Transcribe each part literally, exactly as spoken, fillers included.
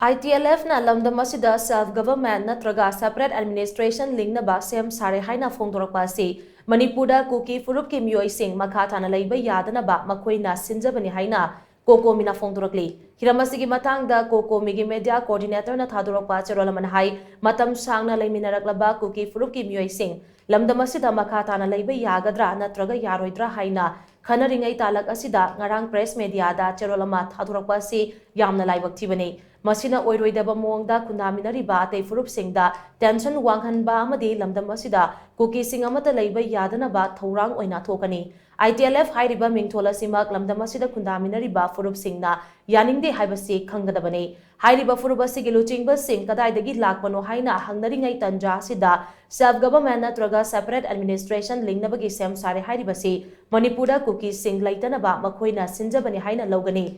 ITLFꯅ ꯂꯝꯗꯝ ꯑꯁꯤꯗ self government ꯅꯠꯇ꯭ꯔꯒ separate administration ꯂꯤꯡꯅꯕ ꯁꯦꯝ ꯁꯥꯔꯦ ꯍꯥꯏꯅ ꯐꯣꯡꯗꯣꯔꯛꯄ ꯑꯁꯤ ꯃꯅꯤꯄꯨꯔꯗ ꯀꯨꯀꯤ ꯐꯨꯔꯨꯞꯀꯤ ꯃꯤꯑꯣꯏꯁꯤꯡ ꯃꯈꯥ ꯇꯥꯅ ꯂꯩꯕ ꯌꯥꯗꯅꯕ ꯃꯈꯣꯏꯅ ꯁꯤꯟꯖꯕꯅꯤ ꯍꯥꯏꯅ ꯀꯣꯀꯣꯃꯤꯅ ꯐꯣꯡꯗꯣꯔꯛꯂꯤ꯫ ꯍꯤꯔꯝ ꯑꯁꯤꯒꯤ ꯃꯇꯥꯡꯗ ꯀꯣꯀꯣꯃꯤꯒꯤ media coordinatorꯅ ꯊꯥꯗꯣꯔꯛꯄ ꯆꯦꯔꯣꯜ ꯑꯃꯅ ꯍꯥꯏ, ꯃꯇꯝ ꯁꯥꯡꯅ ꯂꯩꯃꯤꯟꯅꯔꯛꯂꯕ ꯀꯨꯀꯤ ꯐꯨꯔꯨꯞꯀꯤ ꯃꯤꯑꯣꯏꯁꯤꯡ ꯂꯝꯗꯝ ꯑꯁꯤꯗ ꯃꯈꯥ ꯇꯥꯅ ꯂꯩꯕ ꯌꯥꯒꯗ꯭ꯔꯥ ꯅꯠꯇ꯭ꯔꯒ ꯌꯥꯔꯣꯏꯗ꯭ꯔꯥ ꯍꯥꯏꯅ ꯈꯟꯅꯔꯤꯉꯩ ꯇꯥꯂꯛ ꯑꯁꯤꯗ ꯉꯔꯥꯡ press mediaꯗ ꯆꯦꯔꯣꯜ ꯑꯃ ꯊꯥꯗꯣꯔꯛꯄ ꯑꯁꯤ ꯌꯥꯝꯅ ꯂꯥꯏꯕꯛ ꯊꯤꯕꯅꯤ꯫ ꯃꯁꯤꯅ ꯑꯣꯏꯔꯣꯏꯗꯕ ꯃꯑꯣꯡꯗ ꯈꯨꯟꯗꯥꯃꯤꯟꯅꯔꯤꯕ ꯑꯇꯩ ꯐꯨꯔꯨꯞꯁꯤꯡꯗ tension ꯋꯥꯡꯍꯟꯕ ꯑꯃꯗꯤ ꯂꯝꯗꯝ ꯑꯁꯤꯗ ꯀꯨꯀꯤꯁꯤꯡ ꯑꯃꯠꯇ ꯂꯩꯕ ꯌꯥꯗꯅꯕ ꯊꯧꯔꯥꯡ ꯑꯣꯏꯅ ꯊꯣꯛꯀꯅꯤ꯫ ITLF ꯍꯥꯏꯔꯤꯕ ꯃꯤꯡꯊꯣꯜ ꯑꯁꯤꯃꯛ ꯂꯝꯗꯝ ꯑꯁꯤꯗ ꯈꯨꯟꯗꯥꯃꯤꯟꯅꯔꯤꯕ ꯐꯨꯔꯨꯞꯁꯤꯡꯅ ꯌꯥꯅꯤꯡꯗꯦ ꯍꯥꯏꯕꯁꯤ ꯈꯪꯒꯗꯕꯅꯤ꯫ ꯍꯥꯏꯔꯤꯕ ꯐꯨꯔꯨꯞ ꯑꯁꯤꯒꯤ ꯂꯨꯆꯤꯡꯕꯁꯤꯡ ꯀꯗꯥꯏꯗꯒꯤ ꯂꯥꯛꯄꯅꯣ ꯍꯥꯏꯅ ꯍꯪꯅꯔꯤꯉꯩ ꯇꯟꯖꯥ ꯑꯁꯤꯗ self government ꯅꯠꯇ꯭ꯔꯒ separate administration ꯂꯤꯡꯅꯕꯒꯤ ꯁꯦꯝ ꯁꯥꯔꯦ ꯍꯥꯏꯔꯤꯕꯁꯤ ꯃꯅꯤꯄꯨꯔꯗ ꯀꯨꯀꯤꯁꯤꯡ ꯂꯩꯇꯅꯕ ꯃꯈꯣꯏꯅ ꯁꯤꯟꯖꯕꯅꯤ ꯍꯥꯏꯅ ꯂꯧꯒꯅꯤ꯫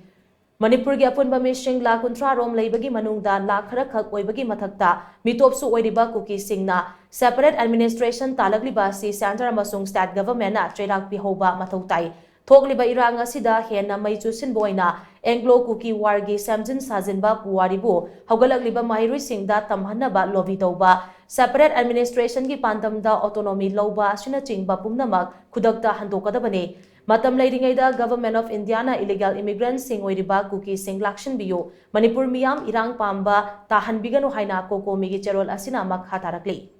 ꯃꯅꯤꯄꯨꯔꯒꯤ ꯑꯄꯨꯟꯕ ꯃꯤꯁꯤꯡ ꯂꯥꯈ ꯀꯨꯟꯊ꯭ꯔꯥ ꯔꯣꯝ ꯂꯩꯕꯒꯤ ꯃꯅꯨꯡꯗ ꯂꯥꯈ ꯈꯔ ꯈꯛ ꯑꯣꯏꯕꯒꯤ ꯃꯊꯛꯇ ꯃꯤꯇꯣꯞꯁꯨ ꯑꯣꯏꯔꯤꯕ ꯀꯨꯀꯤꯁꯤꯡꯅ separate administration ꯇꯥꯂꯛꯂꯤꯕ ꯑꯁꯤ centre ꯑꯃꯁꯨꯡ state governmentꯅ ꯆꯩꯔꯥꯛ ꯄꯤꯍꯧꯕ ꯃꯊꯧ ꯇꯥꯏ꯫ ꯊꯣꯛꯂꯤꯕ ꯏꯔꯥꯡ ꯑꯁꯤꯗ ꯍꯦꯟꯅ ꯃꯩ ꯆꯨꯁꯤꯟꯕ ꯑꯣꯏꯅ Anglo Kuki Warꯒꯤ ꯁꯦꯝꯖꯤꯟ ꯁꯥꯖꯤꯟꯕ ꯄꯨꯋꯥꯔꯤꯕꯨ ꯍꯧꯒꯠꯂꯛꯂꯤꯕ ꯃꯍꯩꯔꯣꯏꯁꯤꯡꯗ ꯇꯝꯍꯟꯅꯕ lobby ꯇꯧꯕ, separate administrationꯒꯤ ꯄꯥꯟꯗꯝꯗ autonomy ꯂꯧꯕ ꯑꯁꯤꯅꯆꯤꯡꯕ ꯄꯨꯝꯅꯃꯛ ꯈꯨꯗꯛꯇ ꯍꯟꯗꯣꯛꯀꯗꯕꯅꯤ꯫ ꯃꯇꯝ ꯂꯩꯔꯤꯉꯩꯗ Government of Indiaꯅ illegal immigrantꯁꯤꯡ ꯑꯣꯏꯔꯤꯕ ꯀꯨꯀꯤꯁꯤꯡ ꯂꯥꯛꯁꯤꯟꯕꯤꯌꯨ, ꯃꯅꯤꯄꯨꯔ ꯃꯤꯌꯥꯝ ꯏꯔꯥꯡ ꯄꯥꯝꯕ ꯇꯥꯍꯟꯕꯤꯒꯅꯨ ꯍꯥꯏꯅ ꯀꯣꯀꯣꯃꯤꯒꯤ ꯆꯦꯔꯣꯜ ꯑꯁꯤꯅ ꯃꯈꯥ ꯇꯥꯔꯛꯂꯤ꯫